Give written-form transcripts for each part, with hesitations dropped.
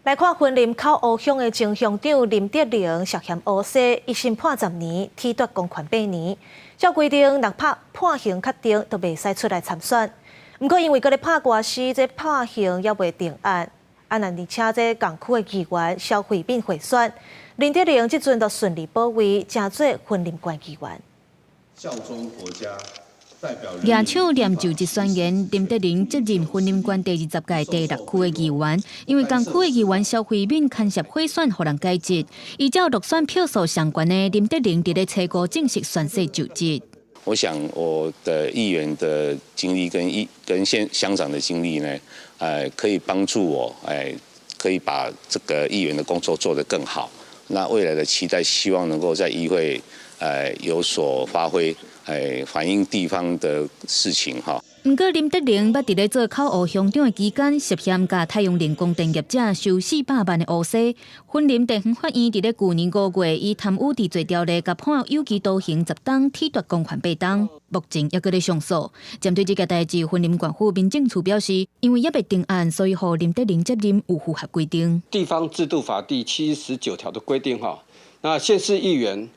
來看雲林口湖鄉的前鄉長林德榮涉嫌烏紗，一審判10年，褫奪公權8年。照規定，若拍判刑確定，就袂使出來參選。毋過因為閣咧拍官司，這判刑猶未定案。啊，若而且這共區的議員蕭惠敏賄選，林德榮這陣就順利保位，成做雲林縣議員。效忠國家。舉手念就職宣言，林德榮接任雲林縣第20屆第六區的議員，因為共區的議員蕭惠敏牽涉賄選，予人解職。依照落選票數上懸的林德榮，佇咧初五正式宣誓就職。我想我的議員的經歷跟議跟縣鄉長的經歷呢，可以幫助我，可以把這個議員的工作做得更好。那未來的期待，希望能夠在議會，有所發揮。反映地方的事情哈。毋過林德榮捌佇咧做口湖鄉長的期間，涉嫌共太陽能光電業者收400萬的烏紗。雲林地方法院佇咧舊年5月，以貪污治罪條例共判有期徒刑10冬，褫奪公權8冬。目前猶閣咧上訴。針對這件代誌，雲林縣府民政處表示，因為猶未定案，所以予林德榮接任有符合規定。地方制度法第79條的規定哈，那縣市議員，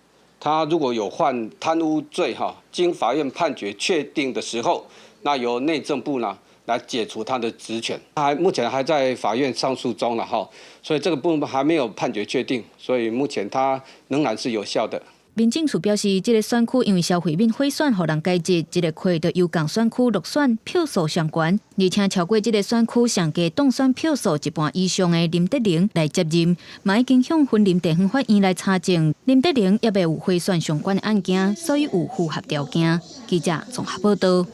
他如果有犯貪污罪哈，經法院判決確定的時候，那由內政部呢來解除他的職權。還目前還在法院上訴中了哈，所以這個部分還沒有判決確定，所以目前他仍然是有效的。民政處表示，這個選區因為蕭惠敏賄選予人解職，這個區就由共選區落選票數上懸，而且超過這個選區上低當選票數一半以上的林德榮來接任，嘛已經向雲林地方法院來查證，林德榮猶未有賄選相關的案件，所以有符合條件。記者綜合報道。